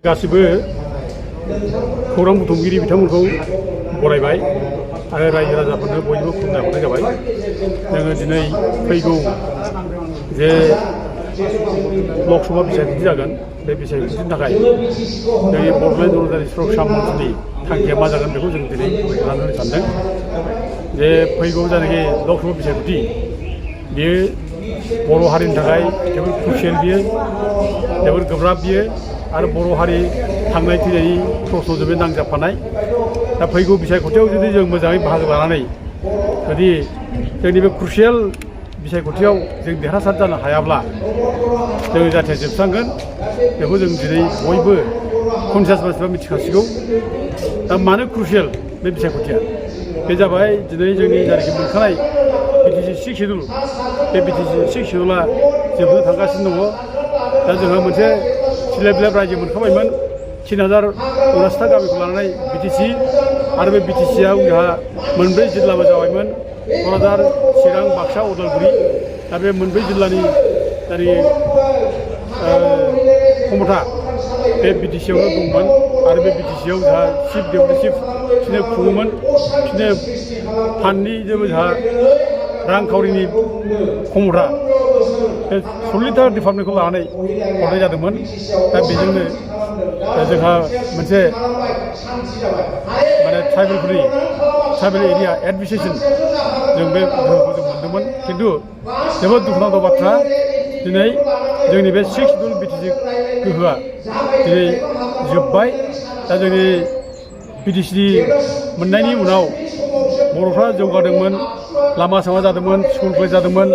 गासिबो खौरां बुथुमगिरि बिथांमोनखौ बरायबाय आरो रायजो राजाफोरनो बयबो खुलुमनाय हरनाय जाबाय। जोङो दिनै फैगौ जे लकसभा बिसायख'थि जागोन बे बिसायख'थिनि थाखाय जोंनि बड'लेण्ड अरुणाचल सुरक्षा मन्चनि थांखिया मा जागोन बेखौ जों दिनै होनो सानदों। जे फैगौ जायनाखि लकसभा बिसायख'थि बेयो बर' हारिनि थाखाय जोबोद क्रुसियेल, बियो जोबोद गोब्राब, बियो आरो बर' हारि थांनाय फैनायनि प्रश्नजों बे नांजाबफानाय। दा फैगौ बिसायख'थियाव जुदि जों मोजाङै बाहागो लानानै जुदि जोंनि बे क्रुसियेल बिसायख'थियाव जों देरहासार जानो हायाब्ला जोङो जाहाथे जोबस्रांगोन बेखौ जों दिनै बयबो कनसियास मानसिफ्रा मिथिखासिगौ। दा मानो क्रुसियेल बे बिसायख'थिया? बे जाबाय दिनै जोंनि जायनाखि मोनखानाय बिटिसि 6 सिडुल, बे बिटिसि 6 सिडुला जोबनो थांगासिनो दङ। दा जोंहा मोनसे सिलेब रायजो मोनखाबायमोन 3079टा गामिखौ लानानै बिटिसि, आरो बे बिटिसिआव जोंहा 4 जिल्लाबो जाबायमोन, क'क्राझार, चिरां, बाक्सा, उदालगुरि। दा बे 4 जिल्लानि क्षमता बे बिटिसिआवनो दंमोन आरो बे बिटिसिआव जोंहा चिफ डेपुटि चिफ बिदिनो खुङोमोन। बिदिनो फान्डनि जेबो जोंहा रांखावरिनि क्षमता बे 40टा डिपार्टमेन्टखौ लानानै हरनाय जादोंमोन। दा बेजोंनो जोंहा मोनसे माने ट्राइबेल एरिया एडमिनिस्ट्रेसन जों बे गोहोखौ जों मोनदोंमोन। खिन्थु जोबोद दुखुनांथाव बाथ्रा, दिनै जोंनि बे 6 सिडुल बिटिसि गोहोआ दिनै जोब्बाय। दा जोंनि बिटिसि मोननायनि उनाव बर'फ्रा जौगादोंमोन, लामा सामा जादोंमोन, स्कुल कलेज जादोंमोन,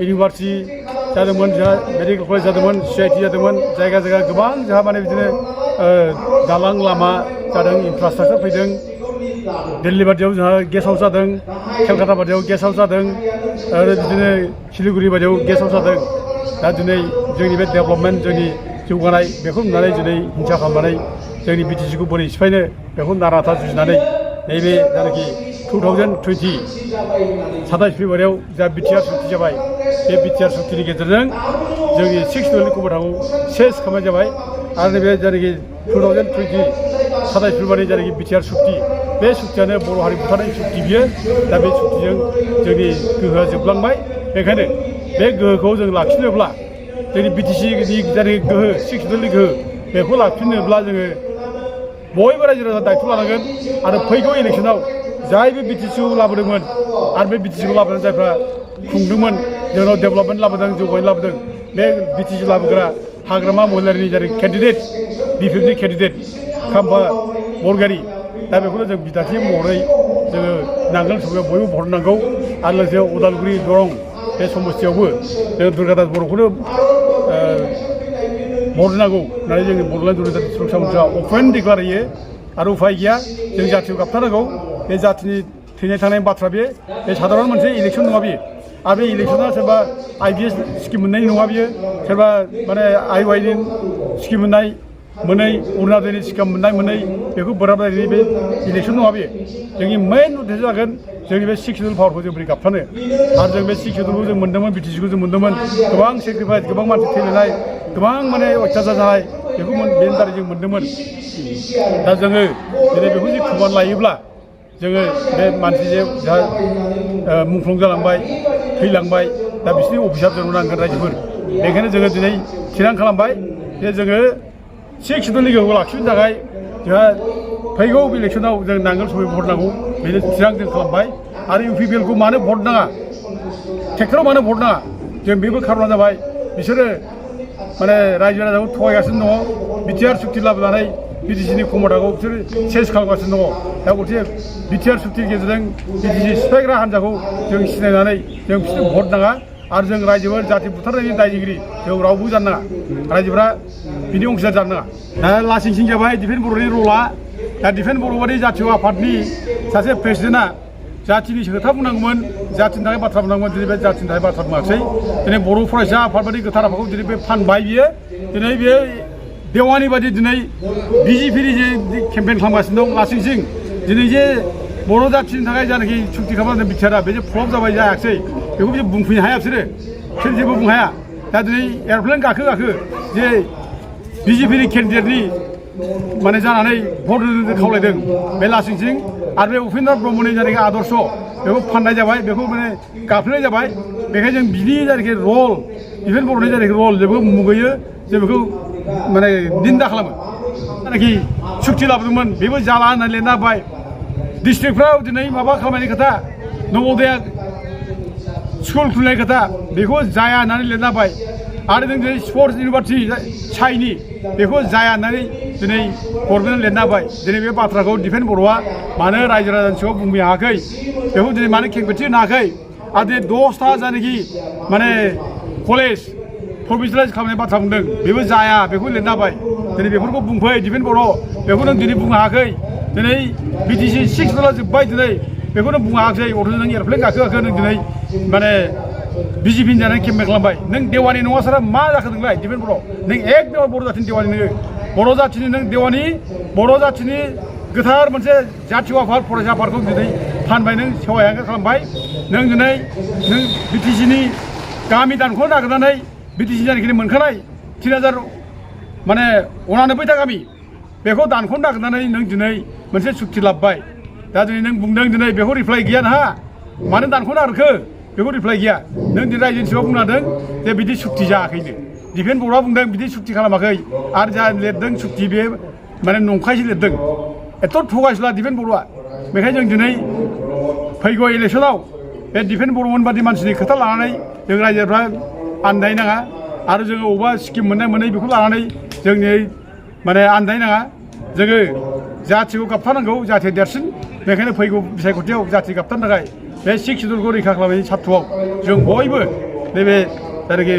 इउनिभार्सिटि जादोंमोन, जोंहा मेडिकेल कलेज जादोंमोन, CIT जादोंमोन, जायगा गोबां जोंहा माने बिदिनो दालां लामा जादों, इनफ्रास्ट्राक्चार फैदों। दिल्ली बादियाव जोंहा गेस्ट हाउस जादों, केलकाता बादियाव गेस्ट हाउस जादों, आरो बिदिनो सिलिगुरि बादियाव गेस्ट हाउस जादों। दा दिनै जोंनि बे डेभेलपमेन्ट, जोंनि जौगानाय बेखौ नुनानै दिनै हिंसा खालामनानै जोंनि बिटिसिखौ बोरै सिफायनो बेखौ नाराथा जुजिनानै नैबे जायनाखि 2020 27 फेब्रुवारियाव जा बिटिआर सुक्ति जाबाय, बे बिटिआर सुक्तिनि गेजेरजों जोंनि 6 सिडुलनि क्षमताखौ सेस खालामनाय जाबाय। आरो नैबे जायनाखि 2020 27 फेब्रुवारि जायनाखि बिटिआर सुक्ति, बे सुक्तियानो बर' हारि बुथारनाय सुक्ति बियो। दा बे सुक्तिजों जोंनि गोहोआ जोबलांबाय। बेखायनो बे गोहोखौ जों लाखिनोब्ला, जोंनि बिटिसिनि जायनाखि गोहो 6 सिडुलनि गोहो बेखौ लाखिनोब्ला जोङो बयबो रायजो राजा दायथ' लानांगोन। आरो फैगौ इलेक्सनाव जाय बे बिटिसिखौ लाबोदोंमोन आरो बे बिटिसिखौ लाबोनानै जायफ्रा खुंदोंमोन, जोंनाव डेभेलपमेन्ट लाबोदों, जौगानाय लाबोदों, बे बिटिसि लाबोग्रा हाग्रामा महिलारिनि जाय केन्डिडेट, बिपिएफनि केन्डिडेट खाम्फा बरगयारी, दा बेखौनो जों बिदान्थि महरै जोङो नांगोल सौगायाव बयबो भट होनांगौ। आरो लोगोसे उदालगुरि दरं बे समस्तियावबो जों दुर्गादास बर'खौनो भट होनांगौ होननानै जोंनि बड'लेण्ड अरुणाचल सुरक्षा मन्चआ अपेन डिक्लार होयो। आरो उफाय गैया, जों जाथिखौ गाबथारनांगौ। बे जाथिनि थैनाय थांनायनि बाथ्रा, बे साधारन मोनसे इलेक्सन नङा बियो। आरो बे इलेक्सना सोरबा IBS स्किम मोननायनि नङा बियो, सोरबा माने IYनि स्किम मोनै, अरुणाचलनि स्किम मोनै बेखौ बोराबलायनायनि बे इलेक्सन नङा बियो। जोंनि मेइन उद्देश्य जागोन जोंनि बे 6 सिडुल पावारखौ जों बोरै गाबथानो। आरो जों बे 6 सिडुलखौ जों मोन्दोंमोन, बिटिसिखौ जों मोन्दोंमोन, गोबां सेक्रिफाइस, गोबां मानसि थैलायनाय, गोबां माने अयथासार जानाय, बेखौ बेनि दारै जों मोन्दोंमोन। दा जोङो दिनै बेखौ जुदि खोमाना लायोब्ला जोङो बे मानसि जे मुंख्लं जालांबाय, थैलांबाय, दा बिसोरनि अफिसार जोंनो नांगोन रायजोफोर। बेखायनो जोङो दिनै थिरां खालामबाय जे जोङो 6 सिडुलनि गोहोखौ लाखिनो थाखाय जोंहा फैगौ इलेक्सनाव जों नांगोल सौगायाव भट नांगौ, बेनो थिरां जों खालामबाय। आरो UPPLखौ मानो भट नाङा, ट्रेक्टराव मानो भट नाङा, जों बेबो खार'ना जाबाय बिसोरो माने रायजो राजाखौ थगायगासिनो दङ। बिटिआर सुक्ति लाबोनानै बिटिसिनि क्षमताखौ बिसोर चेन्ज खालामगासिनो दङ। दा गथिखे बिटिआर सुक्तिनि गेजेरजों बिटिसि सिफायग्रा हान्जाखौ जों सिनायनानै जों बिसोरनो भट नाङा। आरो जों रायजोफोर जाथि बुथारनायनि दायनिगिरि जों रावबो जानो नाङा, रायजोफ्रा बिनि अंशदार जानो नाङा। दा लासिं सिं जाबाय डिफेन्स बर'नि रला। दा डिफेन्स बर' बादि जातीय आफादनि सासे प्रेसिडेन्टआ जाथिनि खोथा बुंनांगौमोन, जाथिनि थाखाय बाथ्रा बुंनांगौमोन, दिनै बे जाथिनि थाखाय बाथ्रा बुङासै। दिनै बर' फरायसा आफाद बादि गोथार आफादखौ दिनै बे फानबाय बियो। दिनै बेयो देवानि बादि दिनै BJPनि जे केम्पेइन खालामगासिनो दं लासिं सिं। दिनै जे बर' जाथिनि थाखाय जानाखि सुक्ति खालामदों बिटिआरआ, बे जे फ्लप जाबाय, जायाखिसै, बेखौ बिसोर बुंफैनो हाया, बिसोरो जेबो बुंनो हाया। दा दिनै एर'प्लेन गाखो जे BJPनि केन्डिडेटनि माने जानानै भट होनो खावलायदों बे लासिंसिं आरो बे उपेन्द्र ब्रह्मनि जायनाखि आदर्श बेखौ फाननाय जाबाय बेखौ माने गाफ्लेनाय जाबाय बेखायनो जों बिनि जायनाखि रल दिफेन बर'नि जायनाखि रल जों बेखौ मुगैयो जों बेखौ माने निन्दा खालामो जायनाखि सुक्ति लाबोदोंमोन बेबो जाला होननानै लिरना होबाय डिस्ट्रिक्टफ्राव दिनै माबा खालामनायनि खोथा नवोदया स्कुल खुलिनाय खोथा बेखौ जाया होननानै लिरना होबाय आरो जों दिनै स्पर्ट्स इउनिभार्सिटि साइनि बेखौ जाया होननानै दिनै गभर्नमेन्टआ लिरना होबाय दिनै बे बाथ्राखौ दिफेन बर'आ मानो रायजो राजानि सिगाङाव बुंनो हायाखै बेखौ दिनै मानो खेंफोरथि होनो हायाखै आरो दिनै 10टा जायनाखि माने कलेज प्रभिन्सियेलाइज खालामनाय बाथ्रा बुंदों बेबो जाया बेखौ लिरना होबाय दिनै बेफोरखौ बुंफै दिफेन बर' बेखौ नों दिनै बुंनो हायाखै दिनै बिटिसि 6 दला जोब्बाय दिनै बेखौनो बुंनो हायाखै अथ'स नों एर'प्लेन गाखोआखै नों दिनै माने बिजेपि जानानै केम्पेन खालामबाय नों देवानि नङा सारा मा जाखो नोंलाय दिफेन बर' नों एकदम बर' जाथिनि देवानि नोङो बर' जाथिनि नों देवानि बर' जाथिनि गोथार मोनसे जातीय आफाद फरायसा आफादखौ दिनै फानबाय नों सेवायांगा खालामबाय नों दिनै नों बिटिसिनि गामि दानखौ नागिरनानै बिटिसि जानायखिनि मोनखानाय 3000 माने 89टा गामि बेखौ दानखौ नागिरनानै नों दिनै मोनसे सुक्ति लाबोबाय दा दिनै नों बुंदों दिनै बेखौ रिप्लाइ गैया नोंहा मानो दानखौ नागिरखो बेखौ रिप्लाइ गैया नों दिनै रायजोनि सिगाङाव बुंनो हादों जे बिदि सुक्ति जायाखैनो दिफेन बर'आ बुंदों बिदि सुक्ति खालामाखै आरो जा लिरदों सुक्ति बे माने नंखायसो लिरदों एथ' थगायसुला दिफेन बर'आ बेखायनो जों दिनै फैगौ इलेक्सनाव बे दिफेन बर'मोन बादि मानसिनि खोथा लानानै जों रायजोफ्रा आन्दायनाङा आरो जोङो अबेबा स्किम मोननाय मोनै बेखौ लानानै जोंनि माने आन्दायनाङा जोङो जाथिखौ गाबथानांगौ जाथिया देरसिन बेखायनो फैगौ बिसायख'थियाव जाथि गाबथानो थाखाय बे 6 सिडुलखौ रैखा खालामनायनि सार्थ'आव जों बयबो नैबे जायनाखि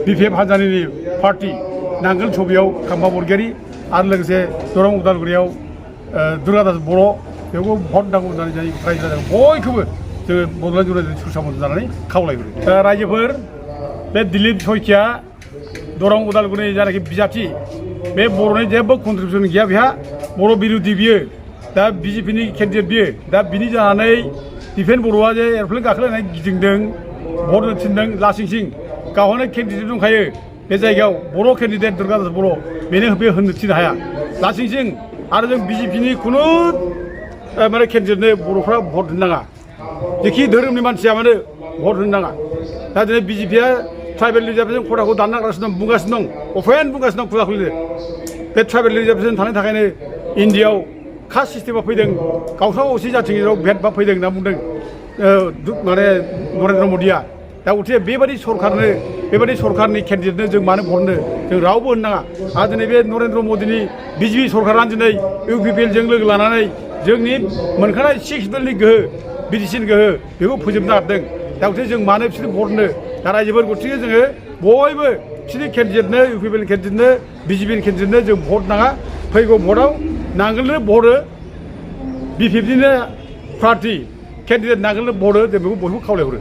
बिपिएफ हानजानि पार्टि नांगोल छबियाव खाम्फा बरगयारि आरो लोगोसे दरं उदालगुरियाव दुर्गादास बर' बेखौ भट नांगौ होननानै जों रायजो राजा बयखौबो जोङो बड'लेण्ड जनायजों सुरसामन्थ जानानै खावलायहरो रायजोफोर बे दिलीप सयखिया दरं उदालगुरिनि जायनाखि बिजाथि बे बर'नि जेबो कन्ट्रिबिउसन गैया बेहा बर' बिरोधि बियो दा बिजेपिनि केन्डिडेट बियो दा बिनि जानानै दिफेन बर'आ जे एर'प्लेन गाखोलायनाय गिदिंदों भट होनो थिनदों लासिंसिं गावहानो केन्डिडेट दंखायो बे जायगायाव बर' केन्डिडेट दुर्गादास बर' बेनो बे होननो थिननो हाया लासिंसिं आरो जों बिजेपिनि खुनु माने केन्डिडेटनो बर'फ्रा भट होनो नाङा जेखि धोरोमनि मानसिया मानो भट होनो नाङा दा दिनै बिजेपिया ट्राइबेल रिजार्भेसन खथाखौ दानना गारगासिनो दं बुंगासिनो दं अपेन बुंगासिनो दं खुला खुलिनो बे ट्राइबेल रिजार्भेसन थानायनि थाखायनो इन्डियाआव कास्ट सिस्टेमा फैदों गावस्रा गावसि जाथिनि गेजेराव भेदभाब फैदों होनना बुंदों माने नरेन्द्र मदिया दा गथिखे बेबायदि सरकारनो बेबायदि सरकारनि केन्डिडेटनो जों मानो भट होनो जों रावबो होनो नाङा आरो दिनै बे नरेन्द्र मदिनि बिजेपि सरकारानो दिनै इउपिपिएलजों लोगो लानानै जोंनि मोनखानाय 6 सिडुलनि गोहो बिटिसिनि गोहो बेखौ फोजोबनो हादों दा गथिखे जों मानो बिसोरनो भट होनो दा रायजोफोर गथिखे जोङो बयबो बिसोरनि केन्डिडेटनो इउपिपिएल केन्डिडेटनो बिजेपिनि केन्डिडेटनो जों भट नाङा फैगौ भटआव नांगोलनो भट हो बिपिएफनिनो पार्टि केन्डिडेट नांगोलनो भट हो जों बेखौ बयबो खावलायहरो